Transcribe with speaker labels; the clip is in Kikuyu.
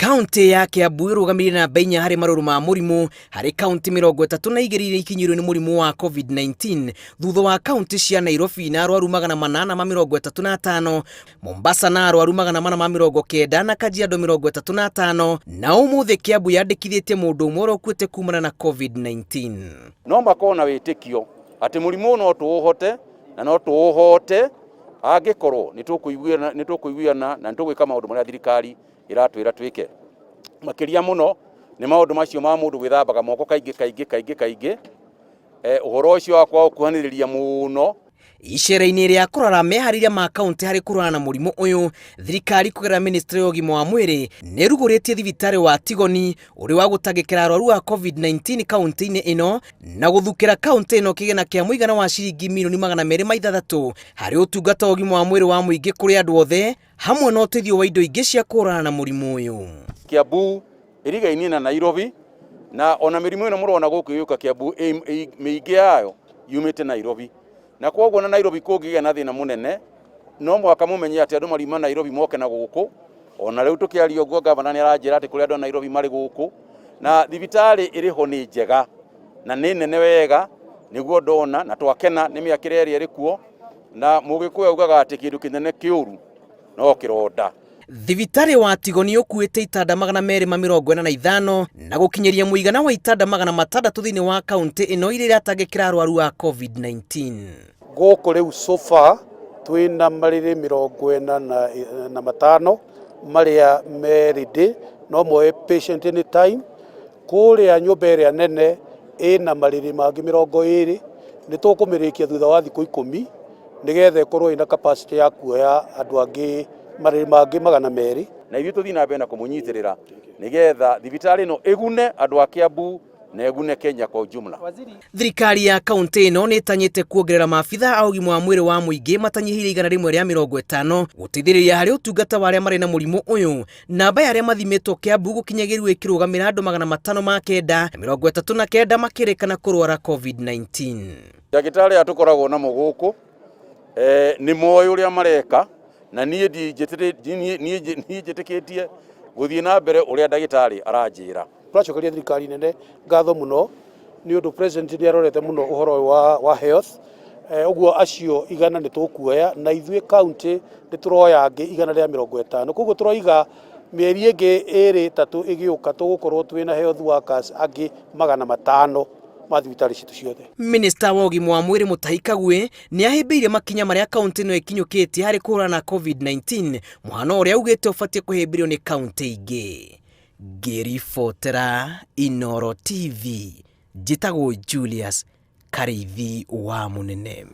Speaker 1: Kaunti ya Kiambu ĩrũgamĩrĩire namba 4 harĩ marũrũ ma mũrimũ harĩ kaunti 32 iria ikinyĩirwo nĩ mũrimũ wa COVID-19 thutha wa kaunti cia Nairobi na arwaru 835, Mombasa na arwaru 490 na Kajiado 35, na ũmũthĩ Kiambu yandĩkithĩtie mũndũ ũmwe ũrĩa ũkuĩte kumana na COVID-19.
Speaker 2: No makorwo na wĩtĩkio atĩ mũrimũ no tũũhote na no tũũhote angĩkorwo nĩ tũkũiguana na nĩ tũgwĩka maũndũ marĩa thirikari ĩratwĩra twĩke. Makĩria mũno nĩ maũndũ macio ma mũndũ gwĩthambaga moko kaingĩ kaingĩ kaingĩ kaingĩ, ũhoro ũcio wa kwaga gũkuhanĩrĩria mũno.
Speaker 1: Icera-inĩ rĩa kũrora meharĩria ma kaunti harĩ kũrũana na mũrimũ ũyũ, thirikari kũgerera ministry ya ũgima wa mwĩrĩ nĩ ĩrugũrĩtie thibitarĩ wa Tigoni ũrĩ wa gũtangĩkĩra arwaru a COVID-19 kaunti-inĩ ĩno na gũthukĩra kaunti ĩno kĩgĩna kĩa mũigana wa ciringi mirioni 206 harĩ ũtungata wa ũgima wa mwĩrĩ wa mũingĩ kũrĩ andũ othe hamwe na ũteithio wa indo ingĩ cia kũhũrana na mũrimũ ũyũ.
Speaker 2: Kiambu ĩrigainie na Nairobi na ona mĩrimũ ĩno mũrona gũkũ ĩgĩũka Kiambu mĩingĩ yayo yumĩte Nairobi, na kwoguo na Nairobi kũngĩgĩa na thĩna mũnene no mũhaka mũmenye atĩ andũ mariuma Nairobi moke na gũkũ. Ona rĩu tũkĩaria ũguo gavana nĩ aranjĩra atĩ kũrĩ andũ a Nairobi marĩ gũkũ, na thibitarĩ ĩrĩ ho nĩ njega na nĩ nene wega nĩguo ndona, na twakena nĩ mĩakĩre ĩrĩa ĩrĩ kuo, na mũgĩkũyũ augaga atĩ kĩndũ kĩnene kĩũru no kĩronda.
Speaker 1: Thibitarĩ wa Tigoni ũkuĩte itanda 245 na gũkinyĩria mũigana wa itanda 600 thĩinĩ wa kaunti ĩno iria iratangĩkĩra arwaru a COVID-19.
Speaker 3: Gũkũ rĩu so far twĩna marĩrĩ 45 marĩa me ready, no moe patient anytime. Kũrĩa nyũmba ĩrĩa nene ĩna marĩrĩ mangĩ 20, nĩ tũkũmĩrĩkia thutha wa thikũ 10 nĩgetha ĩkorwo ĩna capacity ya kuoya andũ angĩ marĩrĩ mangĩ 200.
Speaker 2: Na ithuĩ tũthiĩ na mbere na kũmũnyitĩrĩra nĩgetha thibitarĩ ĩno ĩgune andũ a Kiambu na ĩgune Kenya kwa ujumla.
Speaker 1: Thirikari ya kaunti ĩno nĩ ĩtanyĩte kuongerera maabitha a ũgima wa mwĩrĩ wa mũingĩ matanyihĩire 150 gũteithĩrĩria harĩ ũtungata wa arĩa marĩ na mũrimũ ũyũ. Namba ya arĩa mathimĩtwo Kiambu gũkinyagĩrwo ĩkĩrũgamĩra andũ 539 makĩrĩkana kũrwara COVID-19.
Speaker 2: Ndagĩtarĩ aya tũkoragwo namo gũkũ nĩ moĩ ũrĩa mareka, na niĩ njĩtĩkĩtie gũthiĩ na mbere ũrĩa ndagĩtarĩ aranjĩra.
Speaker 3: Tũracokeria thirikari nene ngatho mũno nĩ ũndũ president nĩ arorete mũno ũhoro ũyũ wa health. Ũguo acio 100 nĩ tũkuoya, na ithuĩ county nĩ tũroya angĩ 150. Koguo tũroiga mĩeri ĩngĩ 2 3 ĩgĩũka tũgũkorwo twĩna health workers angĩ 500 ma thibitarĩ citũ ciothe.
Speaker 1: Minister wa ũgima wa mwĩrĩ Mutahi Kagwe nĩ ahĩmbĩirie makinya marĩa kaunti ĩno ĩkinyũkĩtie harĩ kũhũrana na COVID-19, mũhano ũrĩa augĩte ũbatiĩ kũhĩmbĩrio nĩ kaunti ingĩ. Ngĩribotera Inooro TV, njĩtagwo Julius Karĩithi wa Mũnene.